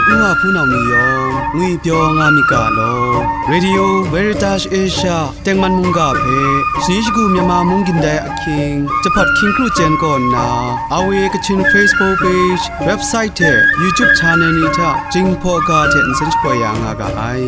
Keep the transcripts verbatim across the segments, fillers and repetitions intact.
Nwa hpunau ni yawng ngwipyaw nga myit ga law. Radio Veritas Asia tengman mungga hpe shani shagu Myanmar mung gindai ahkying, jahpat hkying kru chyen kaw nna, R V A Kachin Facebook page, website hte YouTube channel ni hta Jinghpaw ga hte nsen shapoi ya nga ga ai.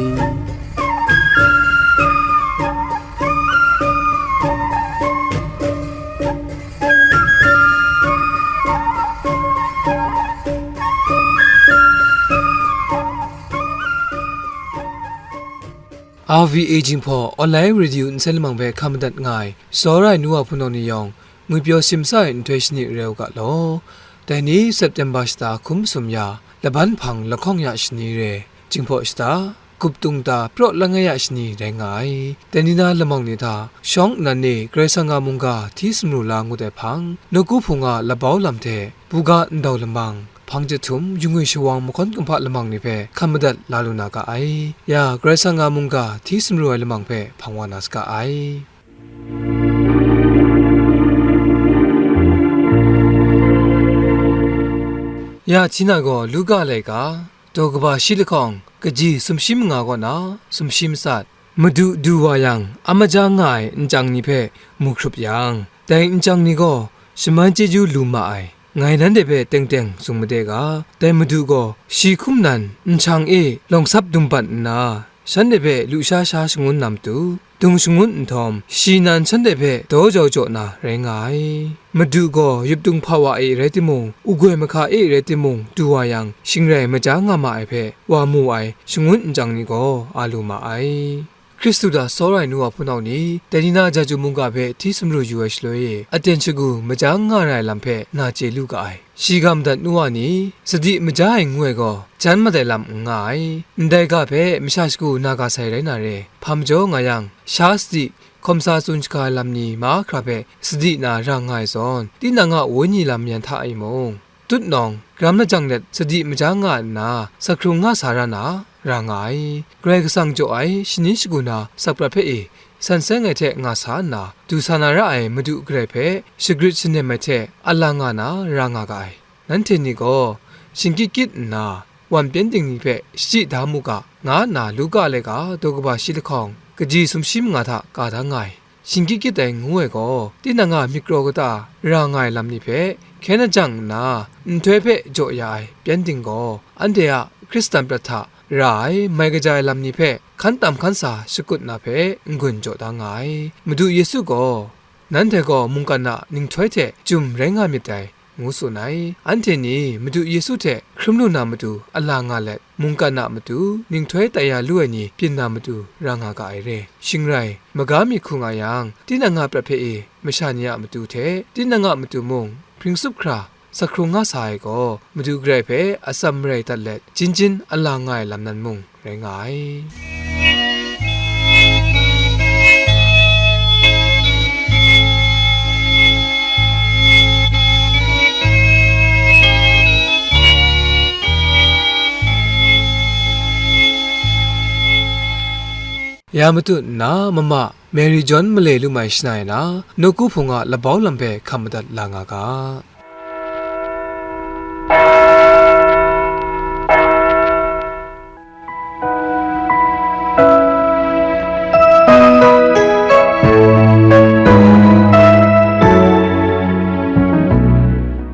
R V A Jinghpaw Online Radio nsen lamang hpe hkam madat nga ai, tsawra ai nu wa hpunau ni yawng, ngwipyaw simsa ai nhtoi shani rai u ga law. Dai ni September shata hkum sum ya, laban hpang lahkawng ya shani re, Jinghpaw shata, gup tung ta praw langai ya shani rai nga ai. Dai ni na lamang ni hta, shawng nnan ni Karai Kasang a mungga hti sumru la ngut ai hpang, nawku hpung a labau lam hte, buga ndau lamang, hpang jahtum, yungwi shawang mahkawn kumhpa lamang ni hpe hkam madat la lu na ga ai. Ya, Karai Kasang a mungga hti sumru ai lamang hpe hpang wa na saga ai. Ya hti na gaw Luka laika, daw kaba shi lahkawng, kaji sumshi manga kaw na sumshi matsat. Madu du wa yang, a maja nga ai nchyang ni hpe mu hkrup yang, dai nchyang ni gaw shaman chyeju lu ma ai, ngai nanhte hpe teng teng tsun made ga, dai Madu gaw shi hkum nan nhkyang e lawng sap dum bat nna, shanhte hpe lusha sha shangun na matu, dung shangun nhtawm, shi nan shanhte hpe daw jau jaw na rai nga ai. Madu gaw yup dung hpa wa e rai timung, u goi mahka e rai timung, du wa yang, shing rai maja nga ma ai hpe wa mu ai shangun nchyang ni gaw a lu ma ai. Hkristu hta tsawra ai nu wa hpunau ni, dai ni na Jaju mungga hpe hti sumru yu ai shaloi e, aten shagu maja n nga ra ai lam hpe na chye lu ga ai. Shi ga madat nu wa ni, sadi maja ai ngu ai gaw, jan mat ai lam n nga ai. Ndai ga hpe masha shagu na ga sai rai na re, hpa majaw nga yang, sha sadi, hkawm sa tsun shaga ai lam ni mahkra hpe sadi na ra nga ai zawn, tinang a wenyi lam yan hta e mung, tutnawng, gram lajang let sadi maja nga nna, sak hkrung nga sa ra na, ra nga ai. Karai Kasang jaw ai shani shagu na sakprat hpe e, san seng ai hte nga sa nna, du sa na ra ai Madu Karai hpe shagrit shanem ai hte a la nga na, ra nga ga ai. Nanhte ni gaw, shingkyit kyit nna, wan pyeng ting ni hpe shachyi da mu ga, nga nna Luka laika daw kaba shi lahkawng, kaji sumshi manga hta ka da nga ai. Shingkyit kyit ai ngu ai gaw, tinang a myit kraw kata ra nga ai lam ni hpe hkyen ajang nna, nhtoi hpe jaw ya ai pyeng ting gaw, anhte a Hkristan prat hta ra ai mai kaja ai lam ni hpe hkan tam hkan sa shakut na hpe n-gun jaw da nga ai. Madu Yesu gaw, "Nanhte gaw mungkan a ninghtoi hte chyum rai nga myit dai," ngu tsun ai. Anhte ni Madu Yesu hte hkrum lu na matu a la nga let, mungkan a matu, ninghtoi tai ya lu ai ni byin na matu ra nga ga ai re. Shing rai, maga mi hku nga yang, tinang a prat hpe e masha ni a matu hte, tinang a matu mung, hpring sup hkra, sak hkrung nga sa ai gaw, Madu Karai hpe atsam marai dat let, jin jin a la nga ai lam nan mung rai nga ai. Ya matut nna, mama Mary John male lu mai shana e na, nawku hpung a labau lam hpe hkam madat la nga ga.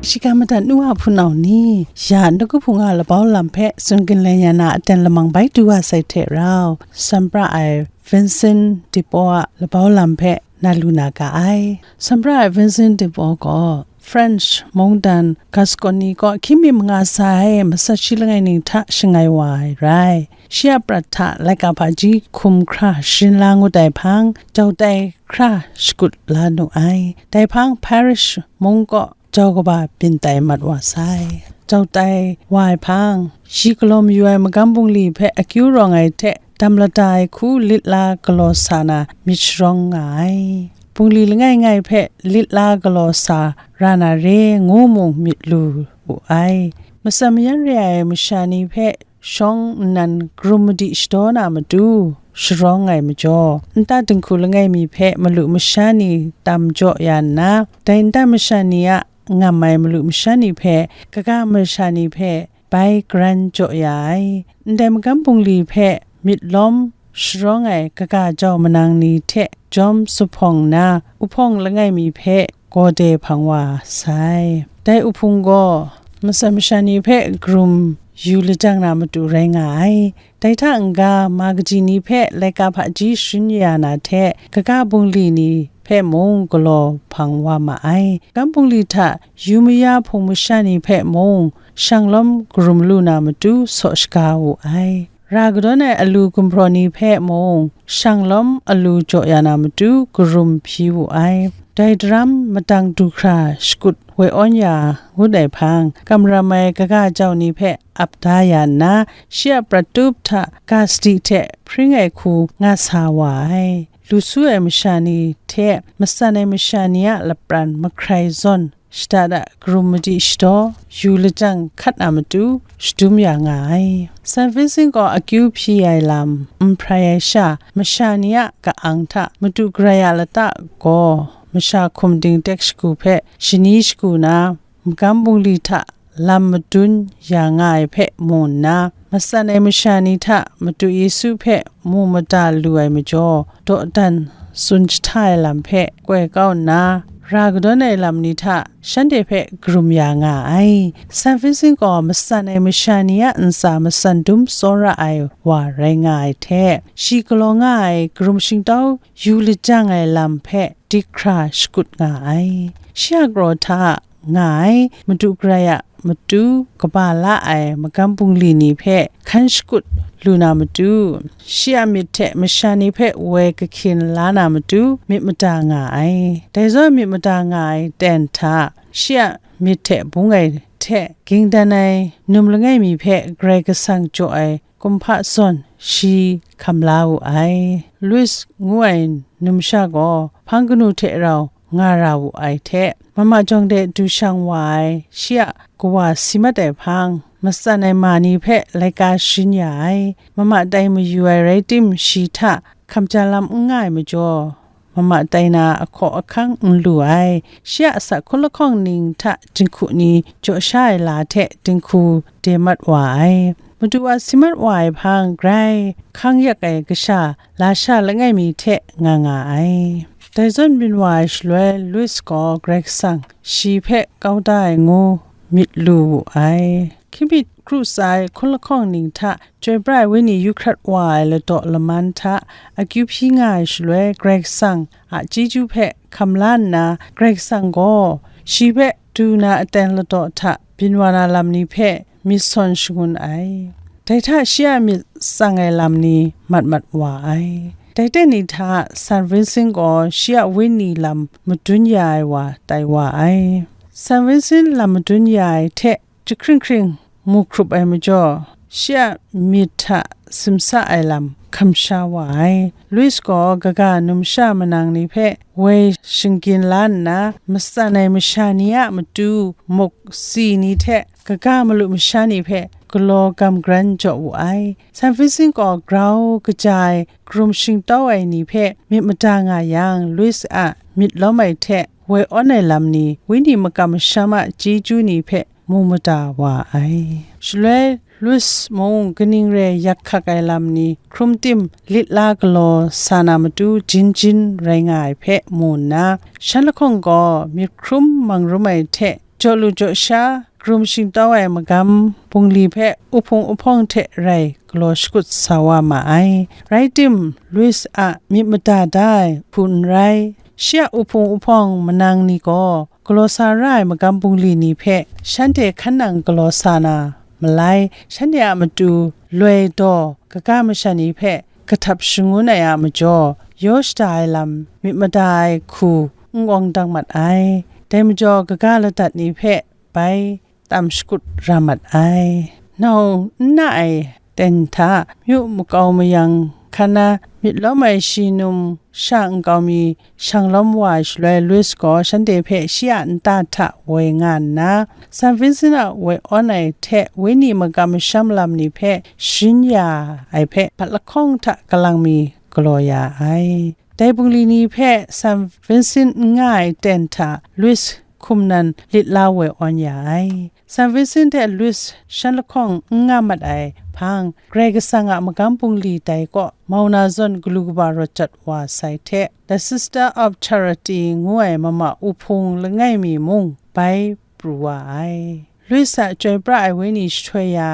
Shiga madat nu a hpunau ni, ya nawku hpung a labau lam hpe tsun ginlen ya na aten lamang bai du wa sai hte rau, Sambra ai Vincent de Paul a labau lam hpe na lu na ga ai. Sambra ai Vincent de Paul gaw French mungdan Gascony kaw hkying mi manga sa ai masat shi langai ning hta shangai wa ai rai. Shi a prat hta laika hpaji hkum hkra sharin la ngut ai hpang, jau tai hkra shakut la nu ai. Dai hpang Paris mung kaw jau kaba byin tai mat wa sai. Jau tai wa ai hpang, shi galaw mayu ai magam bungli hpe akyu rawng ai hte dam lata ai hku lit la galaw sa na myit sharawng nga ai. Bungli langai ngai hpe lit la galaw sa ra na re ngu mung myit lu wu ai. Matsan mayan re ai masha ni hpe shawng nnan karum madi shadaw na matu sharawng ai majaw, nta dinghku langai mi hpe malu masha ni tam jaw ya nna, dai nta masha ni a ngam ai malu masha ni hpe, kaga masha ni hpe, bai garan jaw ya ai. Ndai magam bungli hpe myit lawm sharawng ai kaga jau manang ni hte jawm zuphpawng nna, uhpawng langai mi hpe gawde hpang wa sai. Dai uhpung gaw matsan masha ni hpe karum yu lajang na matu rai nga ai. Dai hta n-ga, ma kaji ni hpe laika hpaji sharin ya na hte, kaga bungli ni hpe mung galaw hpang wa ma ai. Magam bungli hta yu maya hpung masha ni hpe mung shang lawm karum lu na matu saw shaga wu ai. Ra kadawn ai alu gumhpraw ni hpe mung shang lawm alu jaw ya na matu karum hpyi wu ai. Dai daram madang du hkra shakut woi awn ya ngut ai hpang, kamram ai kaga jau ni hpe ap da ya nna, shi a prat tup hta ga sadi hte hpring ai hku nga sa wa ai. Lu su ai masha ni hte matsan ai masha ni a lapran mahkrai zawn shada da karum madi shadaw yu lajang hkat na matu shadum ya nga ai. San Vincent gaw akyu hpyi ai lam n hprai ai sha, masha ni a ka-ang hta madu garai a lata gaw masha hkum dingdek shagu hpe shani shagu na, magam bungli hta lam madun ya nga ai hpe mu nna, matsan ai masha ni hta Madu Yesu hpe mu mada lu ai majaw, dawdan tsun jahta ai lam hpe koi kau nna, ra kadawn ai lam ni hta shanhte hpe karum ya nga ai. San Vincent gaw matsan ai masha ni a ntsa matsan dum tsawra ai wa rai nga ai hte, shi galaw nga ai karum shingtau yu lajang ai lam hpe dik hkra shakut nga ai. Shi a kraw hta nga ai Madu Karai a matu kaba la ai magam bungli ni hpe hkan shakut lu na matu, shi a myit hte masha ni hpe woi kahkyin la na matu myit mada nga ai. Dai zawn myit mada nga ai ten hta, shi a myit hte bung ai hte ging dan ai num langai mi hpe Karai Kasang jaw ai kumhpa zawn shi hkam la wu ai. Luis ngu ai numsha gaw hpang kanu hte rau nga ra wu ai hte, mama jawng de du shang wa ai shi a kawa si mat ai hpang, matsan ai ma ni hpe laika sharin ya ai. Mama tai mayu ai rai tim, shi hta hkamja lam n nga ai majaw, mama tai na ahkaw ahkang n lu ai. Shi a asak hkun lahkawng ning hta jinghku ni jaw sha ai la hte dinghku de mat wa ai. Madu a si mat wa ai hpang grai hkang yak ai kasha lasha langai mi hte nga nga ai. Dai zawn byin wa ai shaloi, Luis gaw Karai Kasang shi hpe kau da ai ngu myit lu wu ai. Hkying mi kru tsa ai hkun lahkawng ning hta Chyoi pra ai Wenyi yu hkrat wa ai ladaw laman hta akyu hpyi nga ai shaloi, Karai Kasang a chyeju hpe hkam la nna, Karai Kasang gaw shi hpe du na aten ladaw hta byin wa na lam ni hpe myit sawn shangun ai. Dai hta shi a myit tsang ai lam ni mat mat wa ai. Dai ten ni hta San Vincent gaw shi a wenyi lam madun ya ai wa tai wa ai. San Vincent lam madun ya ai hte jahkring hkring mu hkrup ai majaw, shi a myit hta simsa ai lam hkam sha wa ai. Luis gaw kaga numsha manang ni hpe woi shinggyin la nna, matsan ai masha ni a matu muk si ni hte kaga malu masha ni hpe galaw gam garan jaw wu ai. San Vincent gaw grau kaja ai karum shingtau ai ni hpe myit mada nga yang, Luis a myit lawm ai hte woi awn ai lam ni, wenyi makam masham a chyeju ni hpe mu mada wa ai. Shaloi Luis mung kaning re yak hkak ai lam ni hkrum tim lit la galaw sa na matu jin jin rai nga ai hpe mu nna, shan lahkawng gaw myit hkrum mang rum ai hte jaw lu jaw sha, karum shingtau ai magam bungli hpe uhpung uhpawng hte rai galaw shakut sa wa ma ai. Rai tim, Luis a myit mada da ai hku n rai, shi a uhpung uhpawng manang ni gaw galaw sa ra ai magam bungli ni hpe shanhte hkan nang galaw sa na malai, shanhte a matu loi daw kaga masha ni hpe kahtap shangun ai a majaw, yaw shada ai lam myit mada ai hku n-awng dang mat ai. Dai majaw, kaga ladat ni hpe bai tam shakut ra mat ai. Nau n na ai ten hta myu makau mayang hkan na myit lawm ai shi num sha nkau mi shang lawm wa ai shaloi, Luis gaw shanhte hpe shi a nta hta woi nga nna, San Vincent a woi awn ai hte wenyi makam masham lam ni hpe sharin ya ai hpe bat lahkawng hta kalang mi galaw ya ai. Dai bungli ni hpe San Vincent n nga ai ten hta Luis hkum nan lit la woi awn ya ai. San Vincent hte Louis shan lahkawng n nga mat ai hpang, Karai Kasang a magam bungli dai kaw mau na zawn galu kaba rawt jat wa sai hte, The Sister of Charity ngu ai mama uhpung langai mi mung bai pru wa ai. Louis a chyoi pra ai wenyi jahtoi ya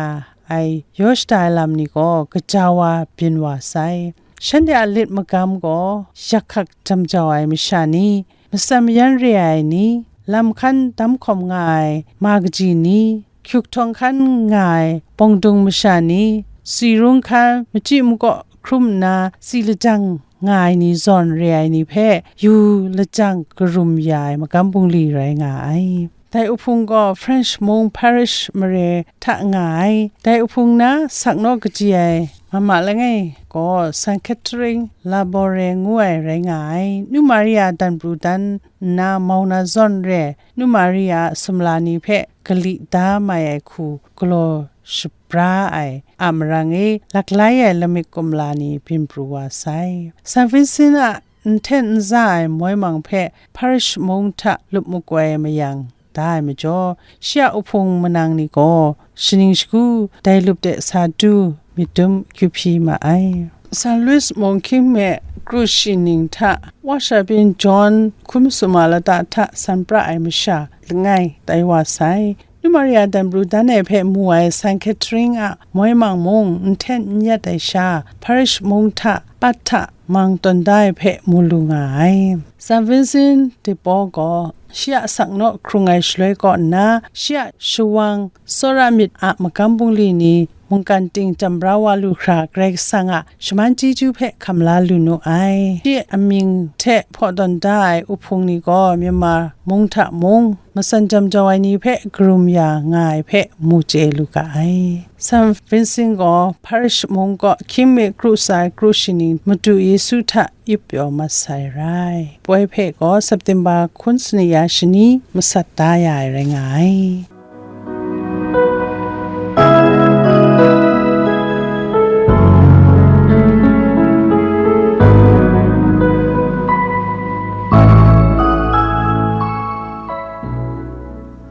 ai yaw shada ai lam ni gaw kaja wa byin wa sai. Shanhte a lit magam gaw yak hkak jam jau ai masha ni, matsan mayan re ai ni, lam hkan dam hkawm nga ai ma kaji ni, hkyuk htawng hkan nga ai bawng dung masha ni, si rung hkan machyi makaw hkrum nna si lajang nga ai ni zawn re ai ni hpe yu lajang karum ya ai magam bungli rai nga ai. Dai uhpung gaw French mung Paris mare hta nga ai. Dai uhpung na saknaw kaji ai mama langai gaw San Catherine Labore ngu ai rai nga ai. Nu Maria dan pru dan nna mau na zawn re, Nu Maria a sumla ni hpe kali da mai ai hku galaw shabra ai a marang e, laklai ai lamik kumla ni byin pru wa sai. San Vincent a nhten nza ai moi mang hpe Paris mung hta lup makoi mayang da ai majaw, shi a uhpung manang ni gaw shaning shagu dai lup de sa du myit dum kyu hpyi ma ai. San Louis mung hkying me kru shi ning hta, wa sha byin John hkum suma lata hta san pra ai masha langai tai wa sai. Nu Maria dan pru dan ai hpe mu ai San Catherine a moi mang mung nhten n yat ai sha, Paris mung hta pat hta mang tawn da ai hpe mu lu nga ai. San Vincent de Paul gaw shi a saknaw hkrung ai shaloi kaw nna, shi a shawang tsawra myit a magam bungli ni mungkan ting chyam bra wa lu hkra, Karai Kasang a shaman chyeju hpe hkam la lu nu ai. Shi a mying hte hpaw tawn da ai uhpung ni gaw Myanmar mung hta mung, matsan jam jau ai ni hpe karum ya nga ai hpe mu chye lu ga ai. San Vincent gaw Paris mung kaw hkying mi kru tsa ai kru shi ning Madu Yesu hta yup pyaw mat sai rai. Poi hpe gaw September hkun sani ya shani masat da ya ai rai nga ai.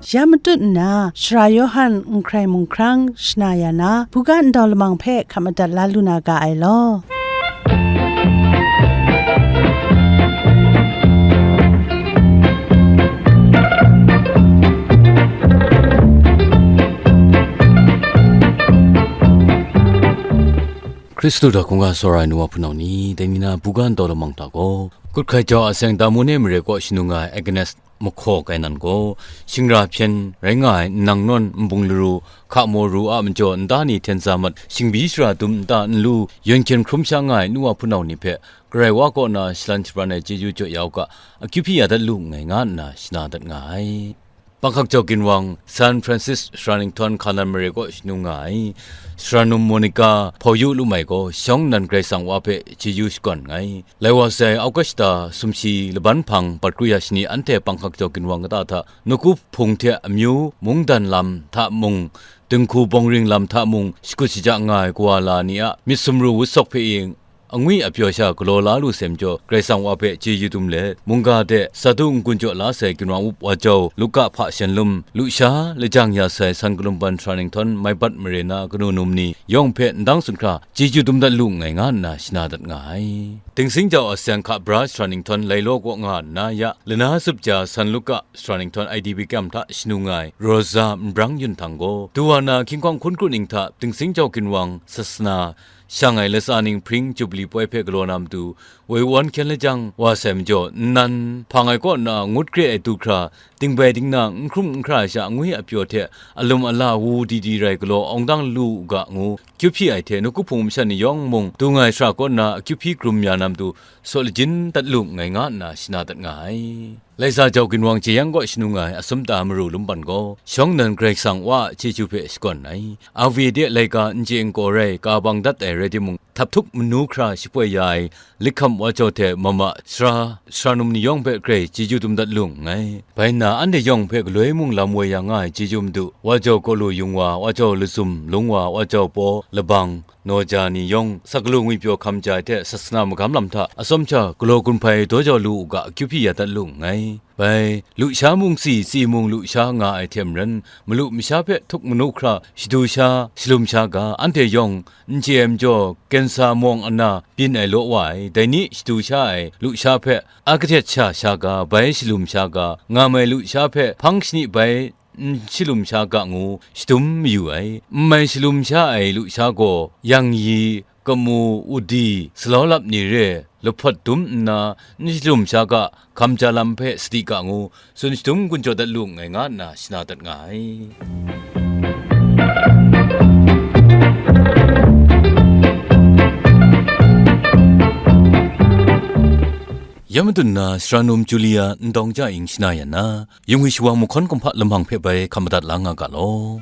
Ya matut nna, Sara Yawhan n hkrai mung hkrang shana ya na, buga ndau lamang hpe hkap madat la lu na ga ai law. Hkristu hta hkungga tsawra ai nu wa hpunau ni, dai ni na buga ndau lamang hta gaw, Kut Hkai Jau a seng Damune mare kaw shanung nga ai Agnes mahkaw kainan gaw, shingra hpyen rai nga ai nnang nawn, nbung laru, hka maw ru a majaw nta ni hten sa mat, shingbi shara dum nta nlu, yawn hkyen hkrum sha nga ai nu wa hpunau ni hpe, Karai wa kaw na shalan shabran ai chyeju jaw ya u ga, akyu hpyi ya dat lu nngai, nga nna shana dat nga ai. Panghkak jau ginwang, San Francis Sara Ninghtawng Hkanan mare kaw shanung nga ai, Sara num Monica Hpawyu Lumai gaw, shawng nnan Karai Kasang wa hpe chyeju shakawn nngai. Lai wa sai August da sumshi laban hpang, bat kru ya shani anhte panghkak jau ginwang kata hta, nawku hpung hte amyu mungdan lam hta mung, dinghku bawng ring lam hta mung, shakut shaja nga ai kawa la ni a myit sumru wut sawk hpe i, angwi apyaw sha galaw la lu sai majaw, Karai Kasang wa hpe chyeju dum let, mungga de sa du n-gun jaw la sai ginwang up wa jau, Luka hpa shan lum, lusha lajang ya sai san kalum ban Sara Ninghtawng Maibat mare na kanu num ni yawng hpe ndang sunhkra chyeju dum dat lu nngai, nga nna shana dat nga ai. Dingsing jau a seng hka bra Sara Ninghtawng Lailaw kaw nga nna ya, lana sup ja San Luka Sara Ninghtawng I D P kyam hta shanu nga ai Rosa Nbrang Yun Htang gaw, du wa na hkying hkawng hkun kru ning hta dingsing jau ginwang sasana shang ai latsa ning hpring Jubli poi hpe galaw na matu, woi wan hkyen lajang wa sai majaw, nnan hpang ai kaw na ngut kre ai du hkra, dingbai dingna n hkrum n hkra ai sha angwi apyaw hte alum ala wu di di rai galaw awng dang lu u ga ngu, kyu hpyi ai hte, nawku hpung masha ni yawng mung, du nga ai shara kaw na akyu hpyi hkrum ya na matu, saw lajin dat lu nngai, nga nna shana dat nga ai. Laisa jau ginwang jeyang kaw shanu nga ai asum ta maru lumpan gaw, shawng nnan Karai Kasang wa a chyeju hpe shakawn ai. A V de laika n chye n kaw rai, ka bang dat ai rai timung, htap htup manu hkra shapoi ya ai, likham wa jau hte mama sara, sara num ni yawng hpe grai chyeju dum dat lu nngai. Bai nna, anhte yawng hpe galoi mung lam woi ya nga ai chyeju madu, wa jau kaw lu yung wa, wa jau lazum lung wa, wa jau paw labang, naw ja ni yawng, sa galu ngwipyaw hkam ja ai hte sasana magam lam hta atsawm sha galaw gun hpai daw jau lu u ga, akyu hpyi ya dat lu nngai. Bai, lusha mung tsi, tsi mung lusha nga ai hte maren, malu masha hpe htuk manu hkra shadu sha, shalum sha ga, anhte yawng n chye ai majaw, kensa mawng ana byin ai law wa ai, dai ni shadu sha ai lusha hpe a kahtet sha sha ga, bai shalum sha ga, ngam ai lusha hpe hpang shani bai n shalum sha ga ngu shadum mayu ai. N mai shalum sha ai lusha gaw, yang yi, kamu, udi, salau lap ni re, lahpawt dum nna, n shalum sha ga, hkam ja lam hpe sadi ga ngu, tsun shadum gun jaw dat lu nngai nga nna shana dat nga ai. Ya madun na, Sara Num Julia Ndawng Ja Ing shana yan na, Yungwi shawang mahkawn kumhpa lamang hpe bai hkam madat la nga ga law.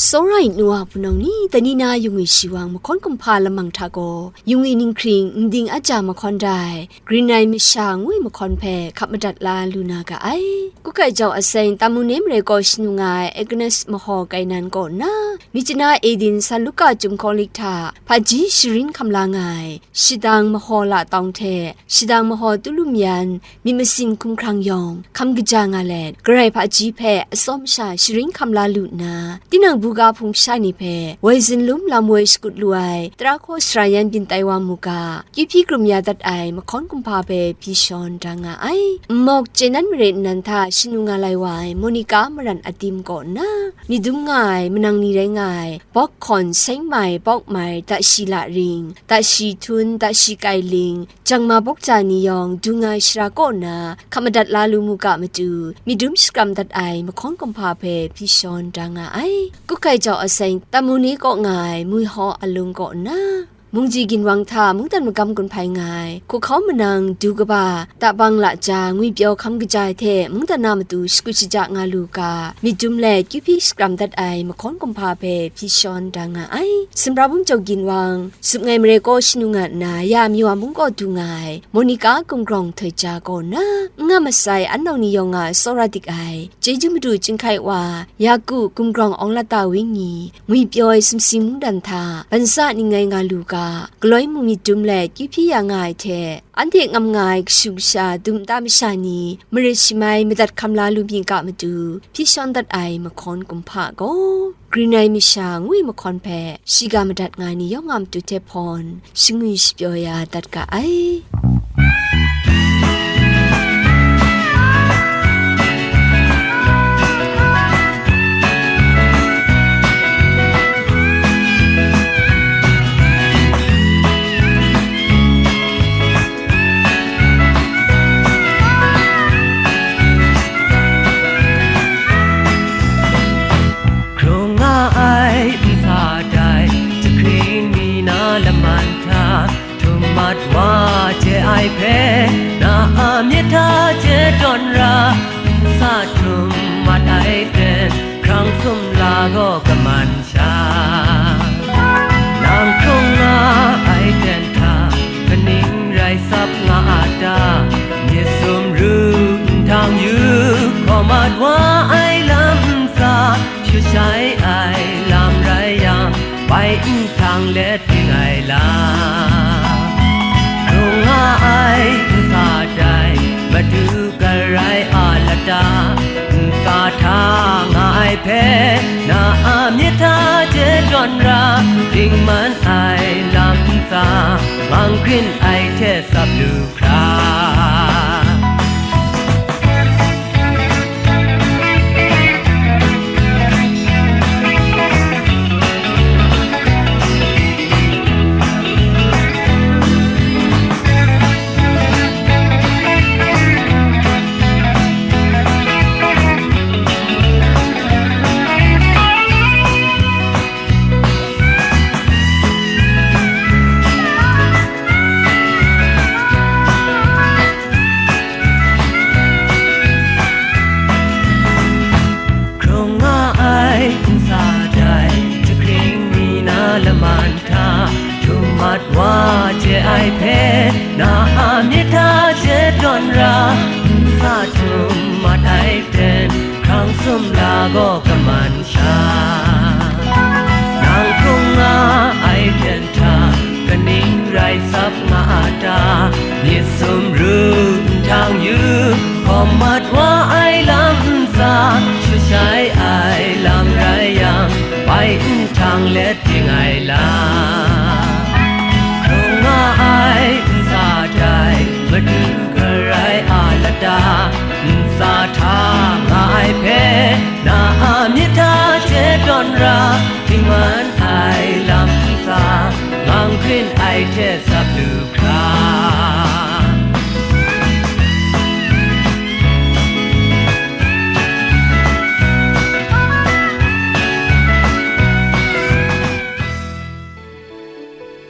Tsawra ai nu wa hpunau ni, dai ni na Yungwi shawang mahkawn kumhpa lamang hta gaw, Yungwi ninghkring nding aja mahkawn dai, Grin ai masha ngu ai mahkawn hpe hkap madat la lu na ga ai. Kukai jau aseng Tamune mare kaw shanu nga ai Agnes Mahaw Kainan kaw nna, Myitkyina Eden San Luka Chyum Hkawng Lik hta hpaji sharin hkam la nga ai, shadang Mahaw La Tawng hte shadang Mahaw Tulum Yan myit masin hkumhkrang yawng hkam kaja nga let, Karai hpaji hpe atsawm sha sharin hkam la lu nna, tinang buga hpung sha ni hpe woi zunlum lam woi shakut lu ai tara hkaw sara yan byin tai wa mu ga, kyu hpyi krum ya dat ai mahkawn kumhpa hpe hpyi shawn da nga ai. Nmawk chye nan mare nnan hta shanu nga lai wa ai Monica Maran Atim kaw nna, myit dum nga ai manang ni rai nga ai, Bawk Hkawn, Seng Mai, Bawk Mai, Dashi La Ring, Dashi Htun, Dashi Kai Ling, Jangma Bawk Ja ni yawng du nga ai shara kaw nna hkap madat la lu mu ga matu, myit dum shakram dat ai mahkawn kumhpa hpe hpyi shawn da nga ai. Kukai jau aseng Tamune kaw nga ai Mui Haw Alung kaw nna, Mungji Ginwang hta mungdan magam gun hpai nga ai, hkuhkau manang du kaba, tabang laja, ngwipyaw hkam kaja ai hte mungdan na matu shakut shaja nga lu ga, myit dum let kyu hpyi shakram dat ai mahkawn kumhpa hpe hpyi shawn da nga ai. Sumra Bum Jau Ginwang, Zup Ngai Mare kaw shanu nga nna, ya Myawa mung kaw du nga ai, Monica Gumgrawng Htoi Ja kaw nna, n nga masai an nau ni yawng a tsawra dik ai, Chyeju Madu Chyinghkai Wa, Yaku Gumgrawng Awng Lata Wingi, ngwipyaw ai sumsing mungdan hta, bansa ning ngai nga lu ga, galoi mung myit dum let kyu hpyi ya nga ai hte, anhte ngam nga ai kashu kasha, dum nta masha ni, marit shamai madat hkam la lu mi ga matu, hpyi shawn dat ai mahkawn kumhpa gaw, Grin ai masha ngu ai mahkawn hpe shiga madat nga ai ni yawng a matu hte hpawn, shangwi shapyaw ya dat ga ai. Hkrung nga ai nsa dai, jahkring mi na laman hta, htum mat wa chye ai hpe, na a myit hta chye tawn ra, nsa htum mat ai ten, hkrang sumla gaw kaman sha. Nang hkrung nga ai ten hta, kaning rai sap nga a ta? Myit sumru nhtang yu, hkaw mat wa ai lam ntsa, shut shai ai lam rai yang, bai nhtang let byin ai lam. Hkrung nga ai nsa dai, madu garai a lata, nsa hta nga ai hpe, na a myit hta chye tawn ra, dingman ai lam ntsa, mang hkrin ai hte sap lu hkra. Hkrung nga ai nsa dai, jahkring mi na laman hta, htum mat wa chye ai hpe, na a myit hta chye tawn ra, nsa htum mat ai ten, hkrang sumla gaw kaman sha. Ra, htingman ai lam ntsa, mang hkrin ai hte sap lu hkra.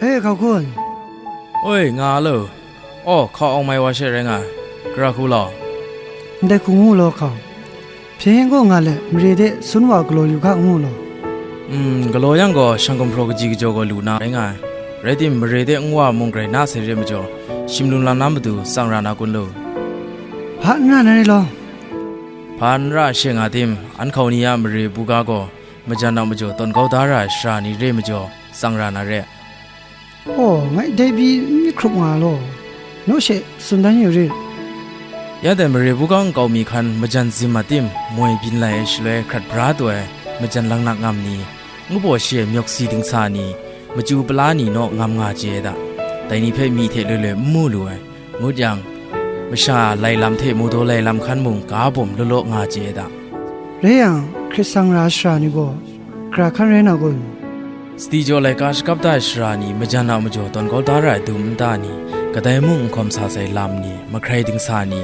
E, hkau hkun. Oi, nga a lo. Aw, hkau awng mai wa she rai nga ai. Gara hku law. Ndai hku ngu law hkau. Hpyen yen gaw nga let, mare de sun wa galaw yu ga ngu law. Mm, galaw yang gaw, shang gumhpraw kaji kajaw gaw lu na rai nga ai. Rai tim, mare de nwa mung grai na sai re majaw, shim lum lam na matu tsang ra na kun lu? Hpa n ra na re law. Hpa n ra she nga tim, an hkau ni a mare buga gaw, majan a majaw tawn kau da ra ai sara ni re majaw, tsang ra na re. Aw, ngai dai pyi n myit hkrup nga law, naw she tsun dan yu rit. Ya dai mare buga nkau mi hkan majan zim a tim moi byin lai ai shaloi hkrat bra taw ai majan langnak ngam ni, ngu baw shi ai myawk si dingsa ni, machyu pala ni naw ngam nga chye ai da. Dai ni hpe myi hte loi loi n mu lu ai, ngut yang, masha lai lam hte mu daw lai lam hkan mung ga bawm law law nga chye ai da. Rai yang, hkrit sang ra ai sara ni gaw, gara hkan rai na kun? Sadi jaw laika shakap da ai sara ni majan a majaw tawn kau da ra ai dum nta ni, kadai mung n hkawm sa sai lam ni, mahkrai dingsa ni,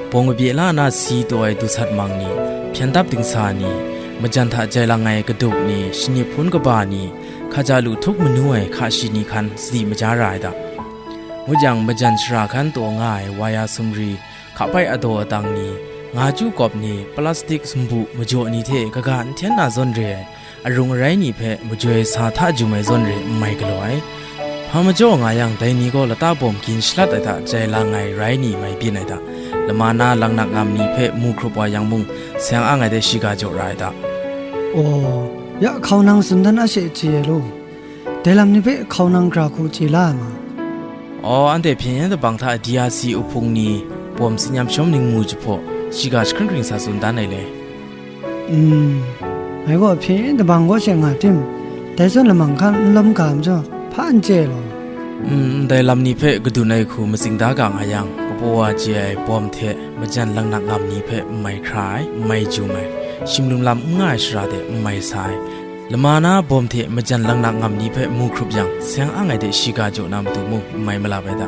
bawng kabye la na si taw ai dusat mang ni, hpyen dap dingsa ni, majan hta jai lang ai kadup ni, shanip hpun kaba ni, hkaja lu htup manu ai hka shi ni hkan sadi maja ra ai da. Ngut yang, majan sara hkan taw nga ai waya sumri, hkapai adaw adang ni, nga chyu kawp ni, plastik sumbu majaw ni hte kaga n hten na zawn re ai, arung arai ni hpe majoi sa hta jum ai zawn re n mai galaw ai. Hpa majaw nga yang, dai ni gaw lata bawm gin shalat ai hta jai lang ai rai ni mai byin ai hta, lama na langnak ngam ni hpe mu hkrup wa yang mung, seng ang ai de shiga jaw ra ai hta. Aw, ya hkau nang tsun dan a she chye ai law. Dai lam ni hpe hkau nang gara hku chye la ai ma? Aw, anhte hpyen yen dabang hta D R C uhpung ni, bawm tsin yam shawm ningmu jahpaw, shiga jahkring hkring sa tsun dan ai le. Mm, ngai gaw hpyen yen dabang kaw she nga tim, dai zawn lamang hkan n lawm ga majaw, hpa n chye law. Mm, ndai lam ni hpe kadun ai hku matsing da ga nga yang, kapaw wa chye ai bawm hte majan langnak ngam ni hpe n mai hkra ai, n mai jum ai, shim lum lam n nga ai shara de n mai sa ai, lama na bawm hte majan langnak ngam ni hpe mu hkrup yang, seng ang ai de shiga jaw na matu mung n mai malap ai da,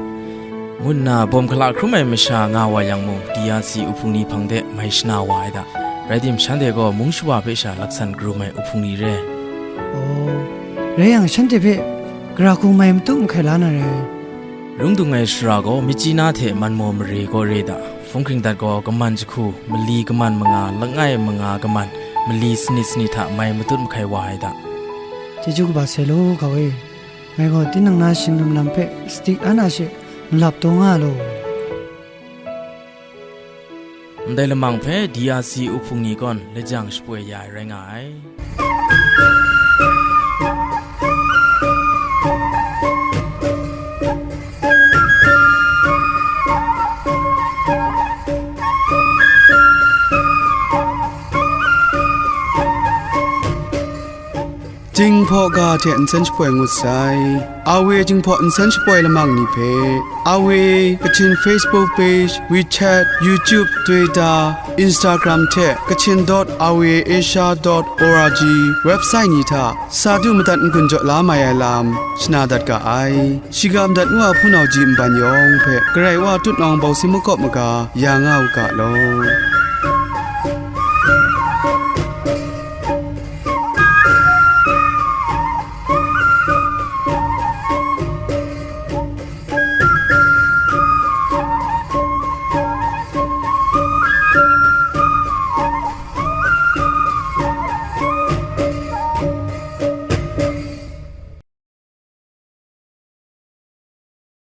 ngu nna bawm hkala hkrum ai masha nga wa yang mung, D R C uhpung ni hpang de mai shana wa ai da. Rai tim, shanhte gaw mung shawa hpe sha laksan karum ai uhpung ni re. Aw, rai yang, shanhte hpe gara hku mai matu mahkai la na re. Rung dung ai shara gaw, myitchyi na hte man maw mare gaw re da, hpung hkring dat gaw, kaman jahku, mali kaman manga, langai manga kaman, mali sanit sanit hta mai matut mahkai wa ai da. Chyeju kaba sai law, hkau e. Ngai gaw tinang na shim lum lam hpe sadi an a she malap taw nga law. Ndai lamang hpe D R C uhpung ni gawn lajang shapoi ya ai rai nga ai. Jinghpaw ga hte nsen shapoi ngut sai. A W Jinghpaw nsen shapoi lamang ni hpe, A W Kachin Facebook page, WeChat, YouTube, Twitter, Instagram hte Kachin dot R V A Asia dot O R G website ni hta sa du madat n-gun jaw la mai ai lam shana dat ga ai. Shiga madat ngu a hpunau ji nban yawng hpe Karai Wa tutnawng bawsing makawp maga ya nga u ga law.